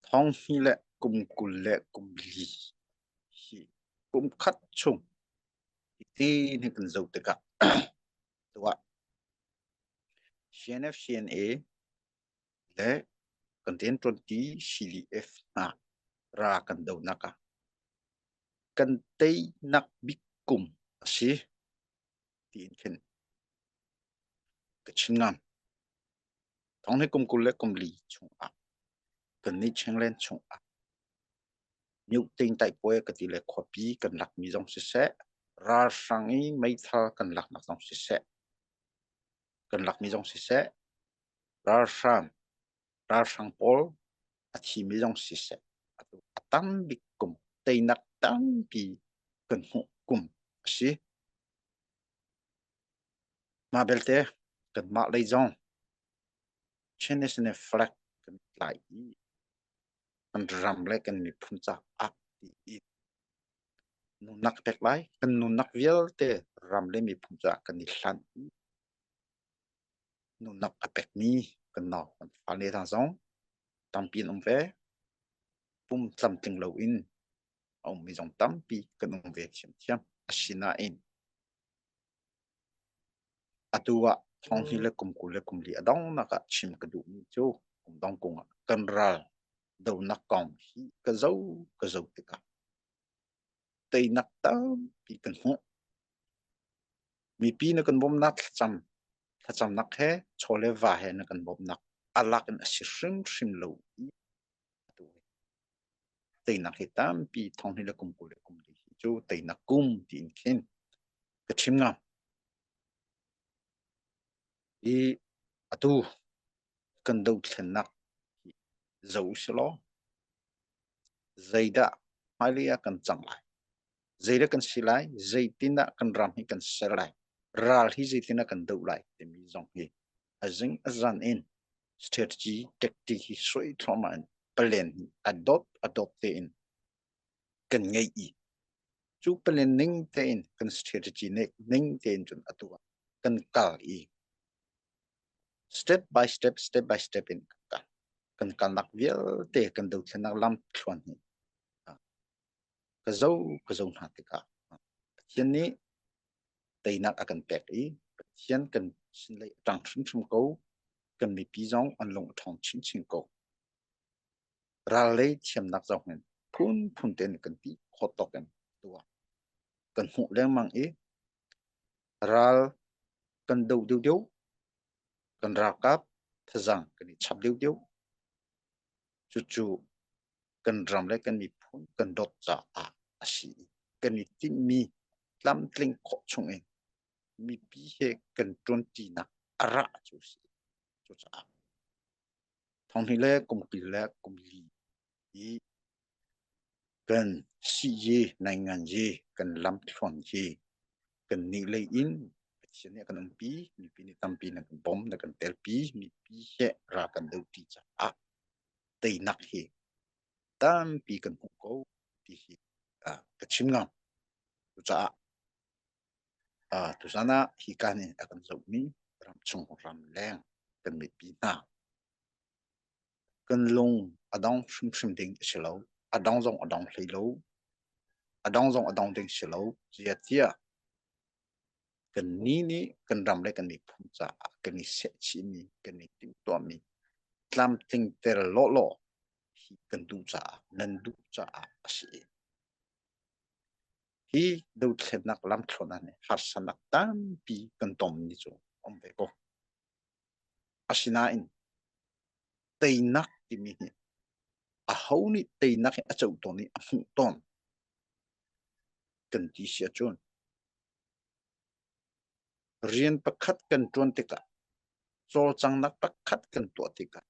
Thonghnih le kum 24 hi kum khat chung hitin hi kan zoh tikah tuah CNF CNA le kan rianṭuanti CDF hna ra kan donak ah kan teinak bik kum a si tiin khin ka chim ngam. Thong hi kum 24 chungah kannih Chinland chungah Myoting taihpuai ka ti le khuapi kan lakmi zong siseh, ralhrang i meithal kan laknak zong siseh, kan lakmi zong siseh, ralhrang ralhrang pawl a thimi zong siseh, atu a tam bik kum teinak tampi kan hmuh kum a si. Mah belte kanmah lei zong Chin National Flag kan tlai i kan ram le kan miphun caah tiin nunnak pek lai. Kan nunnak vialte ram le miphun caah kan i hlanh i nunnak a pekmi kan nau kan fale hna zong tampi an um ve. Pum tlamtling loin a ummi zong tampi kan um ve thiamthiam. Asinain Atu ah thonghnih le kum 24 a donghnak ah chim ka duhmi cu kum dong kung ah kan ral donak kong hi ka zoh ka zoh tikah teinak tampi kan hmuh. Mipi na kan bawmnak thlacam thlacamnak he chaw le va he na kan bawmnak a lak in a si hrimhrim lo i atu hi teinak hi tampi thonghnih le kum 24 hi cu teinak kum tiin khin ka chim ngam. I atu kan dothlennak hi zo usih law zeidah hmailei ah kan cang lai? Zeidah kan si lai? Zeitindah kan ram hi kan ser lai? Ral hi zeitindah kan doh lai? Timi zong hi a zing a zan in strategy tactic hi suai thluahmah in palen hi a dot a dot tein kan ngeih i cu palen ning tein kan strategy ning tein cun atu ah kan kal i step by step step by step in kan kal. Kan kalnak vialte kan dothlennak lam thluan hi ka zo ka zo hna tikah Pathian nih teinak a kan pek i Pathian kan sin lei a ṭang hrimhrim ko. Kan mipi zong an lung a ṭhawng chinchin ko. Ral lei thiamnak zong hin phunphun tein kan ti khawh tawk in tuah kan hmuh lengmang i ral kan do deuhdeuh, kan ralkap thazaang kan i chap deuhdeuh. Cucu kan ram le kan miphun kan dawt caah a si i kan i tinhmi tlamtling khawh chungin mipi he kan ṭuanṭinak a rah cu a si. Cucaah thonghnih le kum 24 i kan siyi nainganyi kan lamthluan hi kan nih lei in Pathian nih a kan umpi, mipi nih tampi na kan bawm, na kan telpi, mipi he ra kan dohṭi caah teinak hi tampi kan hmuh ko ti hi ka chim ngam. Cucaah tuzan ah hi ka nih a kan zohmi ramchung ramleng kan mipi hna kan lung a dong hrimhrim ding a si lo. A dong zong a dong hlei lo. A dong zong a dong ding si lo. Ziatiah Kannih nih kan ram le kan miphun caah kan i sehchihmi, kan i timhtuahmi tlamtlingter lawlaw hi kan duh caah, nan duh caah a si. Hi dothlennak lamthluan ah nih harsatnak tampi kan tonmi cu um ve ko. Asinain teinak timi hi aho nih teinak hi a co tawn i a hmuh tawn kan ti si ahcun Rian pakhat kan ṭuan tikah cawlcanghnak pakhat kan tuah tikah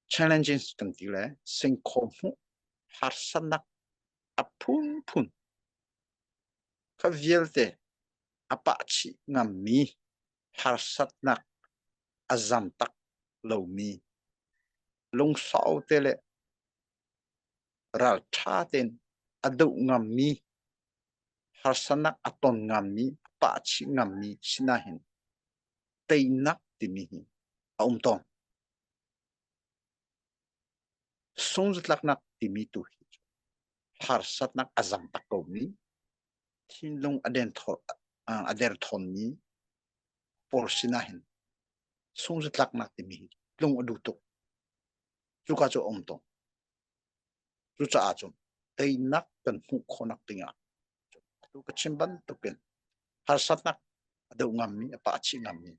challenges kan ti le singkhaw hmuh harsatnak a phunphun kha vialte a pah chih ngammi harsatnak a zam tak lomi lungsau te le ralṭha tein a doh ngammi, harsatnak a ton ngammi, a pah chih ngammi sinah hin teinak timi hi a um tawn. Sungzatlaknak timi tu hi cu harsatnak a zam tak komi, thinlung a derthawnmi pawl sinah hin sungzatlaknak timi hi tlung a duh tuk. Cuka cu a um tawn. Cucaah cun teinak kan hmuh khawhnak dingah atu ka chim bantukin harsatnak a doh ngammi, a pah chih ngammi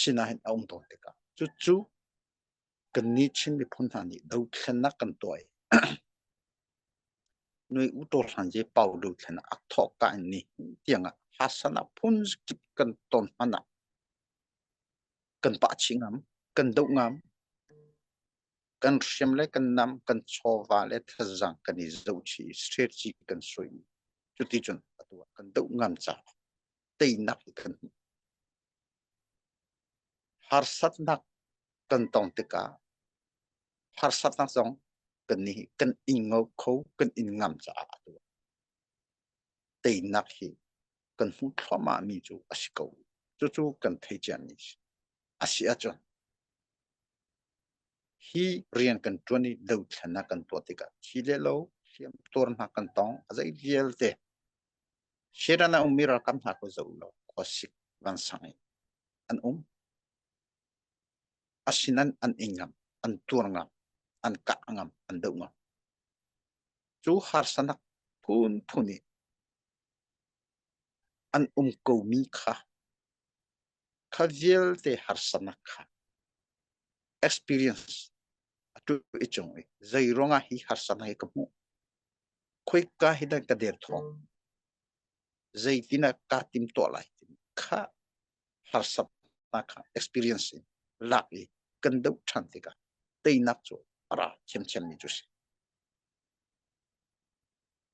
sinah hin a um tawn tikah cucu kannih Chin miphun hna nih dothlennak kan tuah i Nui u taw hlan je pau dothlennak a thawk ka in ni tiangah harsatnak phun kip kan ton hmanh ah kan pah chih ngam, kan doh ngam, kan hriam le kan nam, kan chawva le thazaang kan i zohchih i strategy kan suai. Cuti cun atu ah kan doh ngam caah teinak hi kan hmuh. Harsatnak kan tong tikah harsatnak zong kan nih kan ing kho, kan in ngam caah atu ah teinak hi kan hmuh thluahmah mi cu a si ko. Cucu kan thei ciami a si. A si ahcun hi rian kan ṭuan i dothlennak kan tuah tikah thi le lo hliam tuar hna kan tong a zei vialte Sheran a ummi ralkap hna ko zoh law khuasik vansang in an um. Asinan an ing ngam, an tuar ngam, an kah ngam, an doh ngam. Cu harsanak phunphun i an um komi kha kha vialte harsanak kha experience atu i cung i zei ruangah hi harsanak hi ka hmuh khoika hi dah ka derthawm zeitin ah kaa tim tuah lai timi kha harsatnak kha experience in lak i kan doh ṭhan tikah teinak cu a ra thiamthiammi cu si.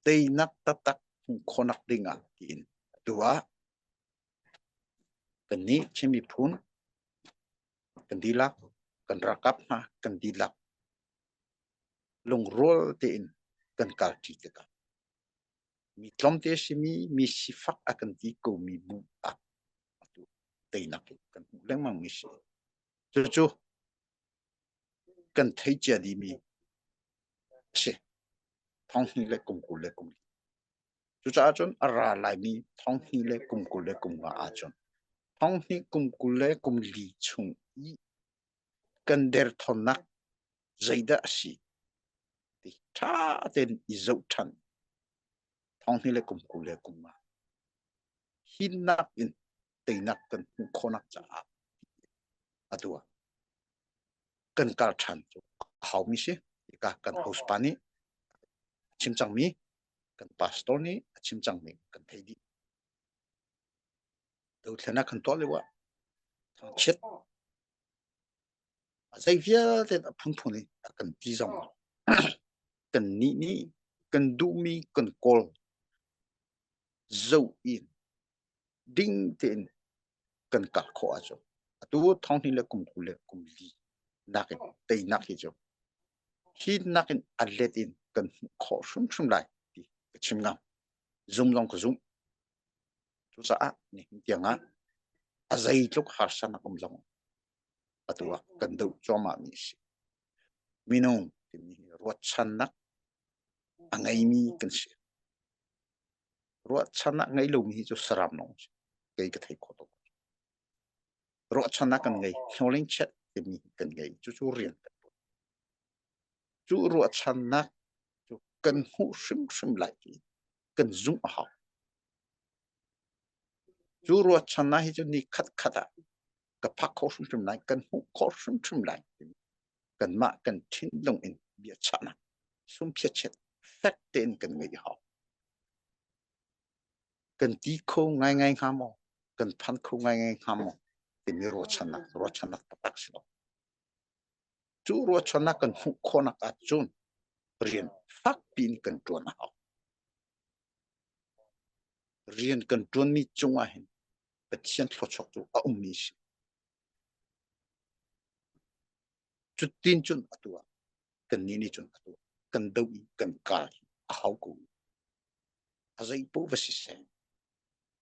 Teinak taktak hmuh khawhnak ding ah tiin atu ah kannih Chin miphun kan dihlak, kan ralkap hna kan dihlak lungrual tein kan kalṭi tikah mi tlawmte a simi mi sifak a kan ti komi bu ah atu teinak in kan hmuh lengmang mi si. Cucu kan thei cia dihmi a si. Thonghnih le kum 20 le kum li. Cucaah cun a ra laimi thonghnih le kum 20 le kum nga ahcun thonghnih kum 20 le kum li chung i kan derthawmnak zeidah a si ti ṭha tein i zoh ṭhan. Thonghnih le kum 20 le kum nga. Hinnak in teinak kan hmuh khawhnak caah atu ah kan kal ṭhan cu a haumi si. Hika kan host pa nih a chim cangmi, kan pastor nih a chim cangmi kan thei dih. Dothlennak kan tuah lio ah thangchiat a zei vialte a phunphun in a kan ti zong kan nih nih kan duhmi kan kawl zoh in ding tein kan kal khawh ahcun atu thonghnih le kum 20 le kum li nakin teinak hi cu hi nakin a let in kan hmuh khawh hrimhrim lai ti ka chim ngam. Zum zong ka zumh. Cucaah nihin tiangah a zeitluk harsanak um zong atu ah kan doh cuahmah mi a si. Minung timi hi ruahchannak a ngeimi kan si. Ruahchannak ngei lomi hi cu saram lawng a si. Kei ka thei khawh tuk. Ruahchannak kan ngei. Hnoling chiat timi kan ngei. Cucu rian kan tuan. Cu ruahchannak cu kan hmuh hrimhrim lai ti kan zumh a hau. Cu ruahchannak hi cu ni khat khat ah ka phak kho hrimhrim lai, kan hmuh khawh hrimhrim lai timi kanmah kan thinlung in biachahnak sumphiachet fek tein kan ngeih a hau. Kan ti kho ngaingai hnga maw? Kan phan kho ngaingai hnga maw? Timi ruahchannak, ruahchannak taktak si lo. Cu ruahchannak kan hmuh khawhnak ahcun rian fakpi in kan ṭuan a hau. Rian kan ṭuanmi cungah hin Pathian thluachuak cu a ummi a si. Cutin cun atu ah kannih nih cun atu kan doh i kan kal hi a hau ko. A zei paoh va siseh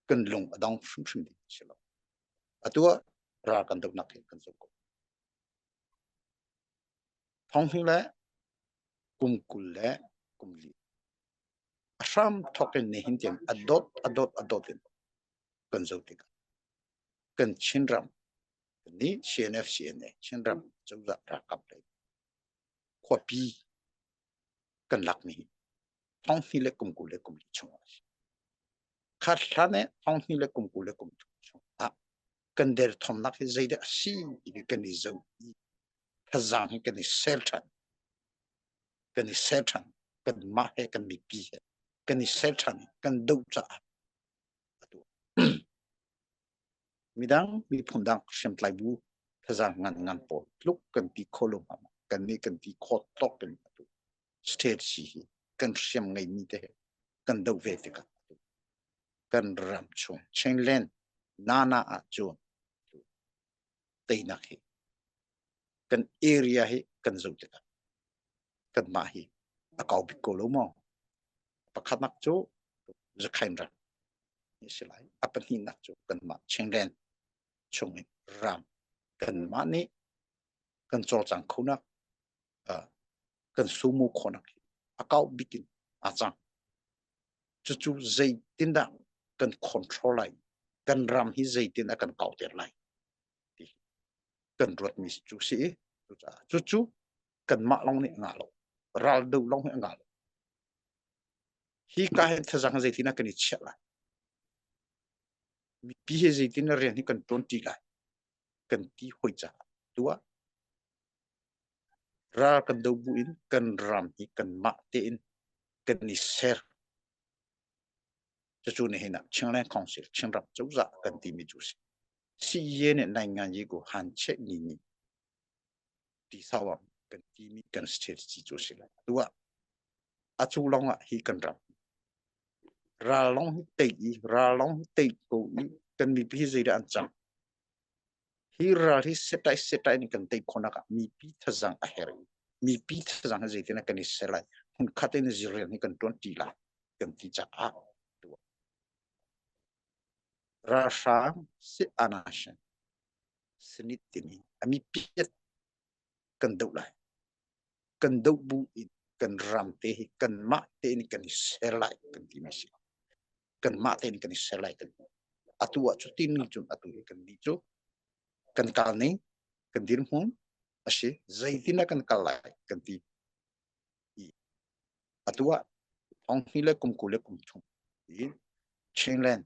kan lung a dong hrimhrim ding a si lo. Atu ah ral kan dohnak hi kan zoh ko. Thonghni le kum 20 le kum li. A hram thawk in nihin tiang a dot a dot a dot in kan zoh tikah kan Chinram nih CNF CNA Chinram cozah ralkap lei khuapi kan lakmi hi thonghni le kum 20 le kum li chung ah a si. Khat hlan eh thonghni le kum 20 le kum thum chung ah kan derthawmnak hi zeidah a si ti kan i zoh i thazaang hi kan i ser ṭhan. Kan i ser ṭhan. Kanmah he kan mipi he kan i ser ṭhan kan doh caah atu midang miphun dang hriamtlai bu thazaang ngan ngan pawl tluk kan ti kho lo ma kan nih kan ti kho tawk in atu state si hi kan hriam ngeimi te he kan doh ve tikah kan ram chung Chinland nana ah cun teinak hi kan area hi kan zoh tikah kanmah hi a kau bik ko lo maw? Pakhatnak cu Zakhain ram ni si lai. A pahnihnak cu kanmah Chinland chung in ram kanmah nih kan cawlcang khonak kan sumu khonak hi a kau bik in aa cang. Cucu zeitindah kan control lai? Kan ram hi zeitin a kan kauter lai? Ti kan ruatmi cu si i cucu kanmah lawng nih a ngah lo. Ral do lawng nih a ngah lo. Hi ka hin thazang zeitin ah kan i chiah lai? Mipi hi zeitin rian hi kan ṭuan ṭi lai? Kan ti hoi caah tuah Ral kan do bu in kan ram hi kanmah tein kan i ser. Cucu nihin ah Chinland Council, Chinram cozah kan timi cu si. CEA nih nainganyi ku han cheh ni ni ti sawam kan timi kan strategy cu si lai. Tu ah a cu lawng ah hi kan ram ral lawng hi tei i ral lawng hi tei ko i kan mipi hi zeidah an cang Hi ral hi setai setai in kan tei khawhnak ah mipi thazaang a herh i mipi thazaang hi zeitin ah kan i ser lai hmunkhat in rian hi kan ṭuan ṭi lai kan ti caah ralhrang si anashan sinit timi a mipiat kan doh lai kan doh bu in kan ram te hi kanmah tein kan i ser lai kan ti mi si kanmah tein kan i ser lai kan atu ah cutin ning cun atu i kan nih cu kan kal ning kan dirhmun a si zeitin ah kan kal lai kan ti i atu ah thonghni le kum 20 le kum thum i Chinland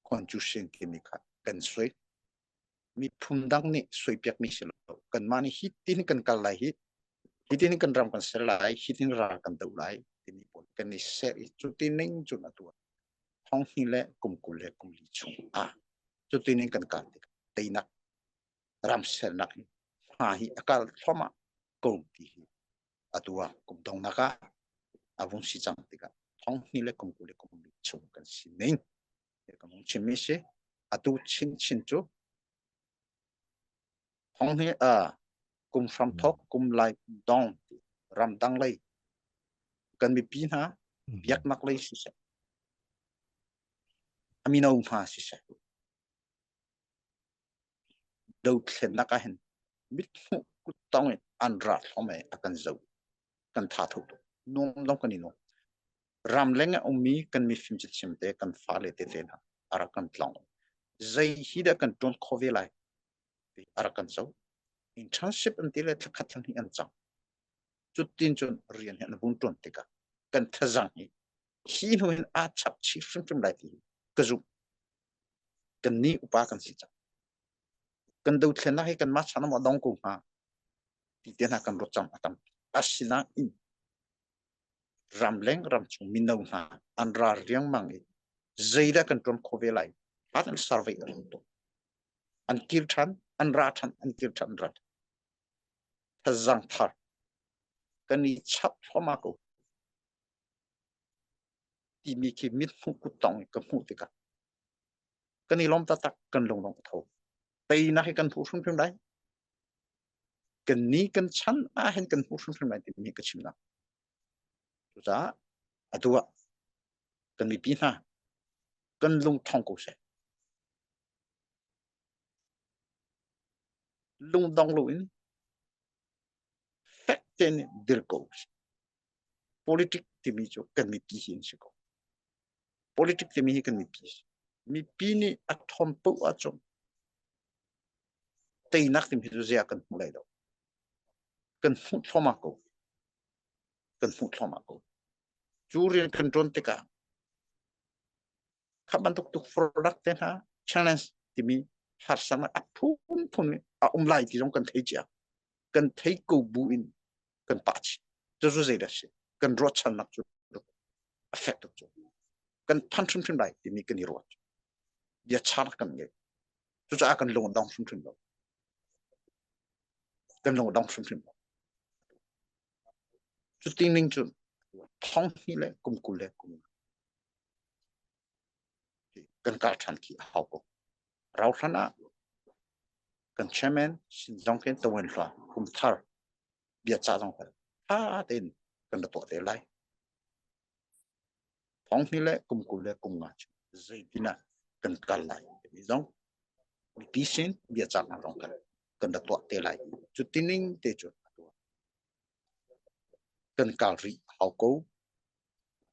Constitution timi kha kan sui miphun dang nih suipiakmi si lo kanmah nih hitin kan kal lai hi hitin kan ram kan ser lai hitin ral kan do lai timi pawl kan i ser i cuti ning cun atu thonghni le kum 20 le kum li chung ah cuti ning kan kal tik teinak ram sernak hi hma hi a kal thluahmah ko ti hi atu ah kum dongnak ah a vung si cang tikah thonghni le kum 20 le kum li chung kan si ning ka hung chimmi si atu chinchin cu thong hi a kum hram thok kum lai dong ramdang lei kan mipi hna biaknak lei siseh amino hna siseh dothlennak ah hin mithmuh kuttong in an ra thlom e a kan zo kan tha tho tuk nuam dong kan i nuam ramleng a ummi kan mifim cachim te kan fale te te hna a rak kan tlong zei hi dah kan tuan kho ve lai ti a rak kan zo internship an ti le thlakhat thlan hi an cang cutin cun rian hi an vun tuan tikah kan thazang hi hi hnu hin aa chap chih hrimhrim lai ti ka zumh kan ni upa kan si cang kan dothlennak hi kanmah chan ah dong ko hnga ti te hna kan ruat cang a tam asinain ramleng ramchung mino hna an ra riangmang i zeidah kan ṭuan khawh ve lai hat an survey an tuah an kir ṭhan an ra ṭhan an kir ṭhan an ra ṭhan thazang thar kan i chap thluahmah ko timi khi mithmuh kuttong ka hmuh tikah kan i lawm taktak kan lunglong a tho teinak hi kan hmuh hrimhrim lai kan ni kan chan ah hin kan hmuh hrimhrim lai timi ka chimnak cucaah atu ah kan mipi hna kan lung thong ko seh lungdong lo in fek. tein dir ko. Politic timi cu kan mipi hi an si ko. Politic timi hi kan mipi si. Mipi nih a ṭhawn paoh ahcun teinak timi cu zei ah kan hmu lai lo. Kan hmuh thluahmah ko. Kan hmuh thluahmah ko. Cu rian kan ṭuan tikah kha bantuk tukforhnak te hna challenge timi harsatnak a phunphun a um lai ti zong kan thei cia. Kan thei ko bu in kan pah chih. Cucu zeidah a si? Kan ruahchannak cu a fek tuk cu. Kan phan hrimhrim lai timi kan i ruat. Biachar kan ngei. Cucaah kan lung a dong hrimhrim lo. Kan lung a dong hrimhrim lo. Cuti ning cun thong hnih le kum 20 le kum kan kal ṭhan khi a hau ko. Rauhhlan ah kan chairman sin zong khin tawen hla kum thar bia ca zong kha ṭha tein kan ra tuah te lai. Thong hnih le kum 20 le kum nga cu zeitin ah kan kal lai timi zong mipi sin bia cahnak zong kan kan ra tuah te lai. Cu tining te cu kan kal rih hau ko.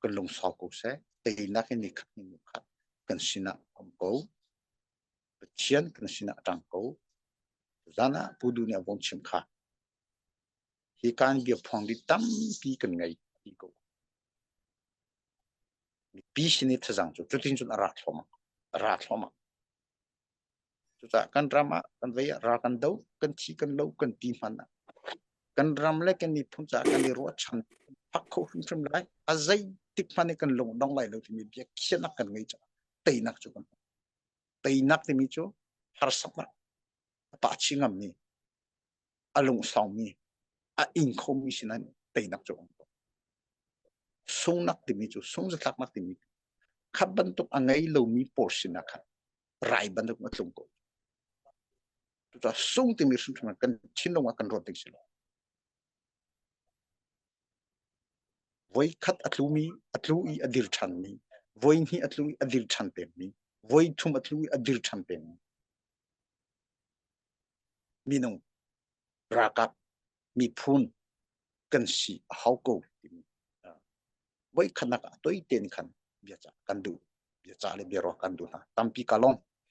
Kan lungsau ko seh. Teinak in ni khat ni khat kan sinah um ko. Pathian kan sinah a ṭang ko. Zan ah Pu Du nih a vung chim kha. Hi kan bia phuang di tampi kan ngei ti ko. Mipi sin i thazang cu cutin cun a ra thluahmah. A ra thluahmah. Cucaah kan ram ah kan vei ah ral kan do, kan thi kan lo, kan ti hman ah kan ram le kan miphun caah kan i ruahchan phak kho hrimhrim lai. A zeitik hmanh i kan lung dong lai lo timi bia khiahnak kan ngei caah teinak cu kan hmu. Teinak timi cu harsatnak a pah chih ngammi, a lungsaumi, a ing khomi sinah teinak cu a um ko. Sungnak timi cu sungzatlaknak timi kha bantuk a ngei lomi pawl sinah khan rai bantuk a tlung ko. Cucaah sung timi hrimhrim kan thinlung ah kan ruat ding si lo. Voikhat a tlumi a tlu i a dir ṭhanmi, voihnih a tlu i a dir ṭhan pengmi, voithum a tlu i a dir ṭhan pengmi minung ralkap miphun kan si a hau ko timi voikhatnak ah toi tein khan biacah kan duh biacah le biaruah kan duh hna tampi ka lawm.